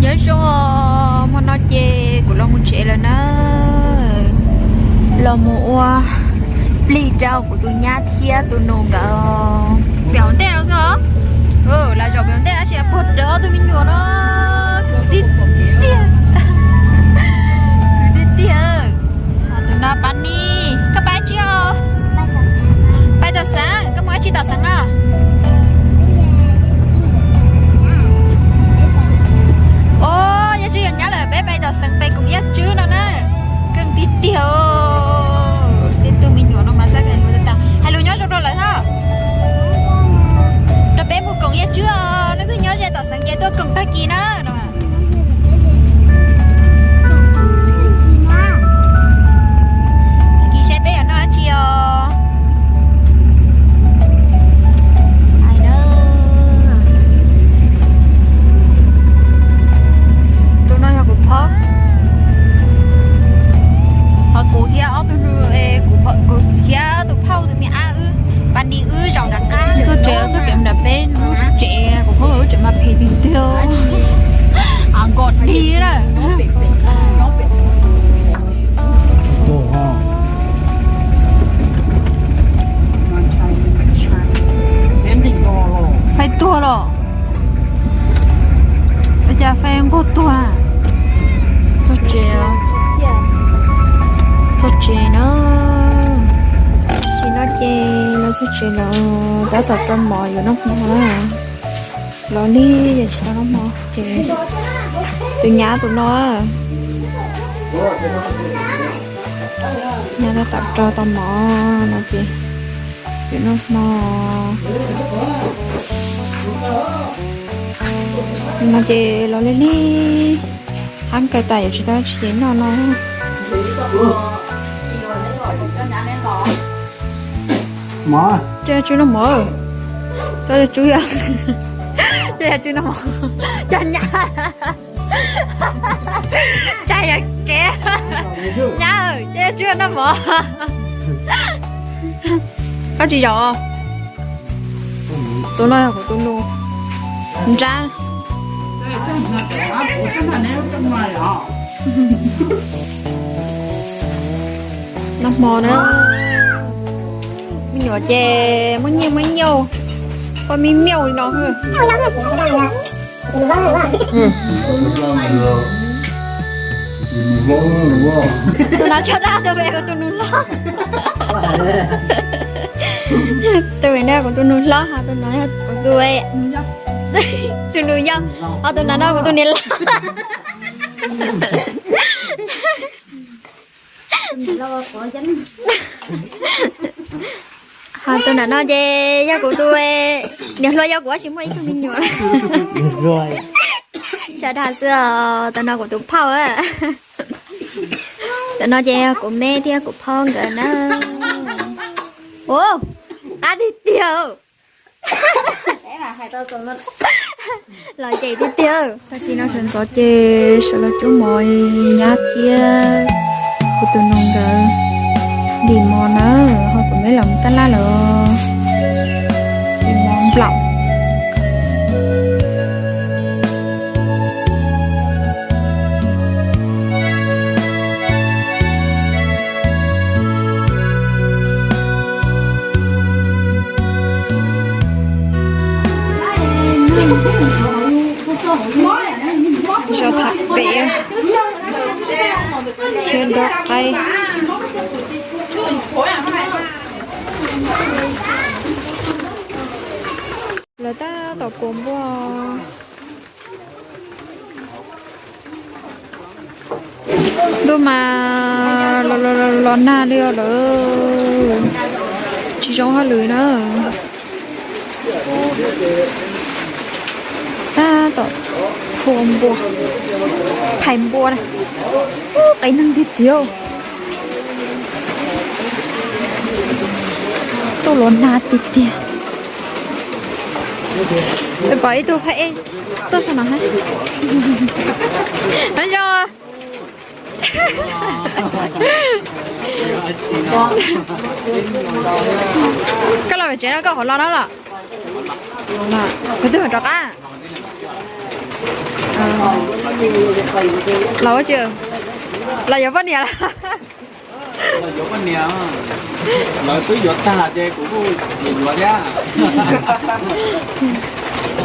Nyob zoo, hmo no ces kuv los mus tsev lawm na, los mus ua plig rau kuv tus nyab thiab tus nus nkawd. Pem hauv ntej no xwb os. Lawv zaum pem hauv ntej tab sis puag rawv ob tug me nyuam no. Kwv tij tiag, kwv tij tiag. Tus no Pab Nis, koj pab tsi os? Pab tom xeev, koj mus ua tsi tom xeev no? Os, Yaj Tswb yog nyab lawm, peb pais tom xeev pem koom Yaj Tswb no na. Keej tiag tiag. Tej tug me nyuam no mas xav hais lus nyob zoo rau lawv thiab. Rau peb mus koom Yaj Tswb os, leej twg nyob ze tom xeev ces tuaj koom tag kis na no. Tag kis saib peb yuav noj dab tsi os. Tus no yog kuv phauj, ho kuv thiab ob tug, kuv thiab tus phauj tus me ab wb, Pab Nis wb zaum nram qab. Txoj tsev txoj kev nram peb lub tsev, kuv phauj lub tsev mas phem tiag tiag, av nkos dig na. Faib tuag los? Ua cas faib nquag tuag na? Txog tsev, txog tsev na. Tam sim no ces los txog tsev lawm, tab tom rau mov yuav noj hmo na. Los lig ces tsis tau noj hmo ces tus nyab tus no, nyab tab tom rau tau mov no ces yuav noj hmo no ces los lig lig, hab kawg tas yuav tsis tau tsis ces noj no. Coj Yaj Tswb noj mov, coj Yaj Tswb, coj Yaj Tswb noj mov, coj nyab, coj yog kev nyab, coj Yaj Tswb noj mov. Koj tsis zaum. Tus no yog kuv tus nus nrab. Noj hmo na. Me nyuam ces muaj nyiaj muaj nyaub, poj me miauj li no. Tus no tso dab tus pem kuv tus nus hlob. Tus pem no kuv tus nus hlob, ho tus no kuv tus, tus nus yau, ho tus no no kuv tus niam laus. Ho tus nram no ces yog kuv tus niam hluas, yog kuv tsis muaj ib tug me nyuam. Tso dag xwb os, tus no kuv tus phauj. Tus no ces yog kuv me thiab kuv phauj nkawd na. Ua, qab tiag tiag. Los ces tiag tiag. Tag kis no sawv ntxov ces sawv los cub mov, nyab thiab kuv tus nus nkawd ntim mov na, ho kuv me los mus tab laj lawm, ntim mov nplaum. Zos tham pem thiab nrog qaib. Lawv tab tom kuas npua. Ntuj mas los nag li os lawm, tsis zoo hauj lwm na. Tab tom phua npua, phais npua na. Qe neeg tiag tiag, tuaj los nag tiag tiag. Pom ib tug phab ej tuaj xwb no hab. Yog koj los pem tsev no koj qhov los no los? Kuv twb mus rov qab. Los ua cas? Los yuav poj niam lawm. Los yuav poj niam, lawv twb yuav tag ces kuv kuj yuav thiab.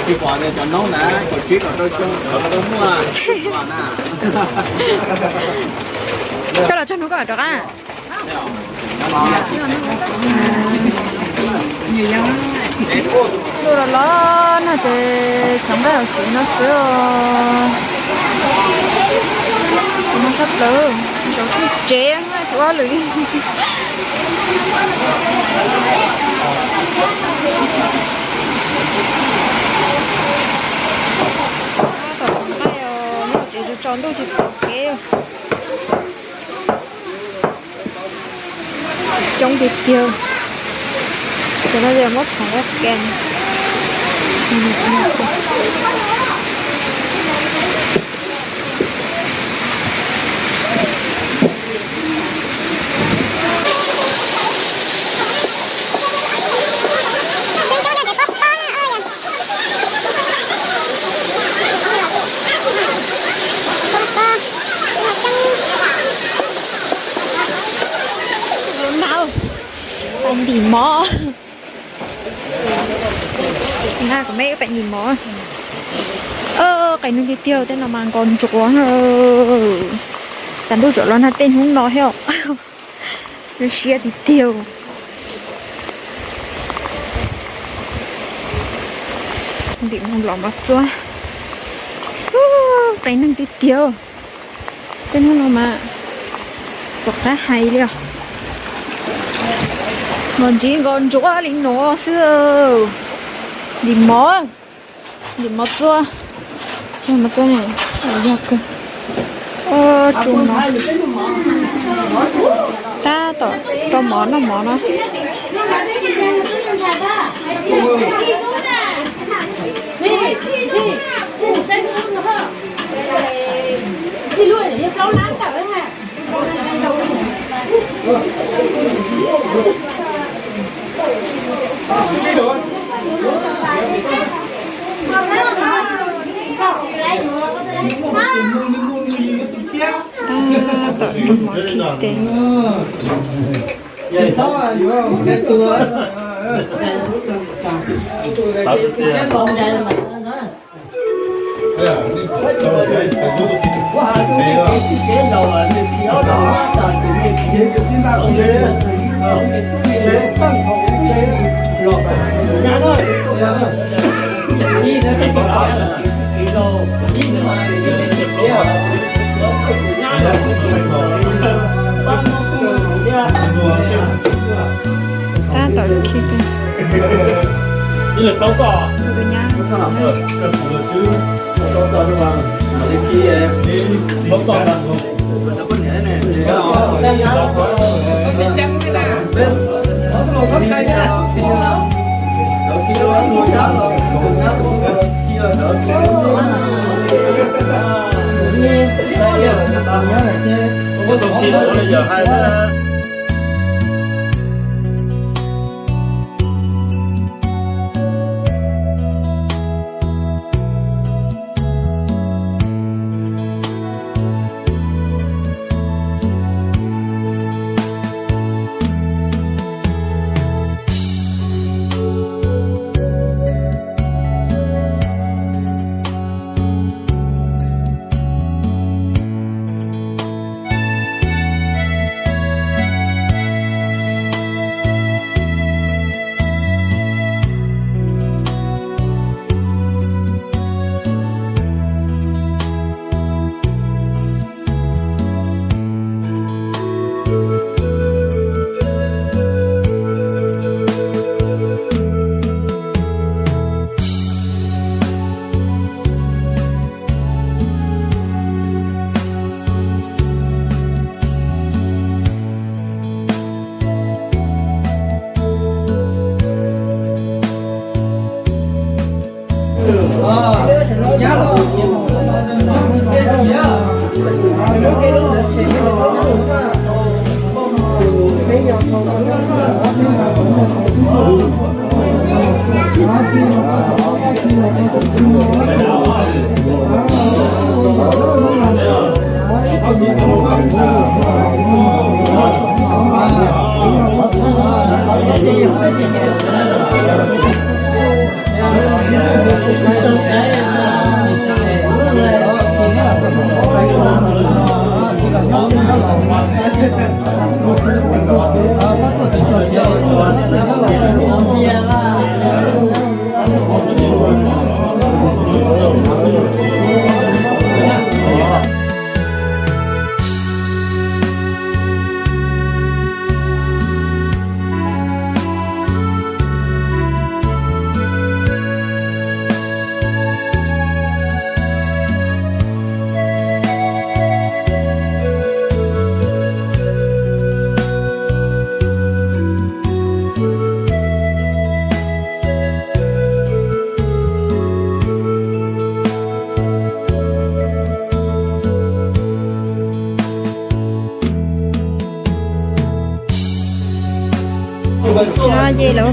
Tsis pom tias cov noob na, kaum tsib kaum rau xyoo cov no muaj na. Koj los txog hnub koj mam rov qab. Ntuj los los no ces txhoov nqaij hauv tsev no xwb os. Tsev no tshaj plaws, tsev tsis ua lwm li. Tom txhoov nqaij os, nyob hauv tsev tsaus ntuj tsis pom kev. Coob tiag tiag. Cov no yog muab txhoov ua ke. Ntim mov. Nqa kom meb pem ntim mov. Qis neeg tiag tiag, tej no mas nkos ntsuav. Cas ntuj tseem los nag tej hnub no thiab. Zoo siab tiag tiag. Ntim mov los mov txua. Qis neeg tiag tiag. Tej hnub no mas rov qab hais li os. Nkos ntxiv nkos ntsuav li no xwb. Ntim mov, ntim mov txua, mov txua ne, yog kawg. Tsu mov, tab tom rau mov noj mov no. Tab tom rau mov khi tes. Tab tom khi tes. Tus nyab. No ces lawv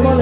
pom.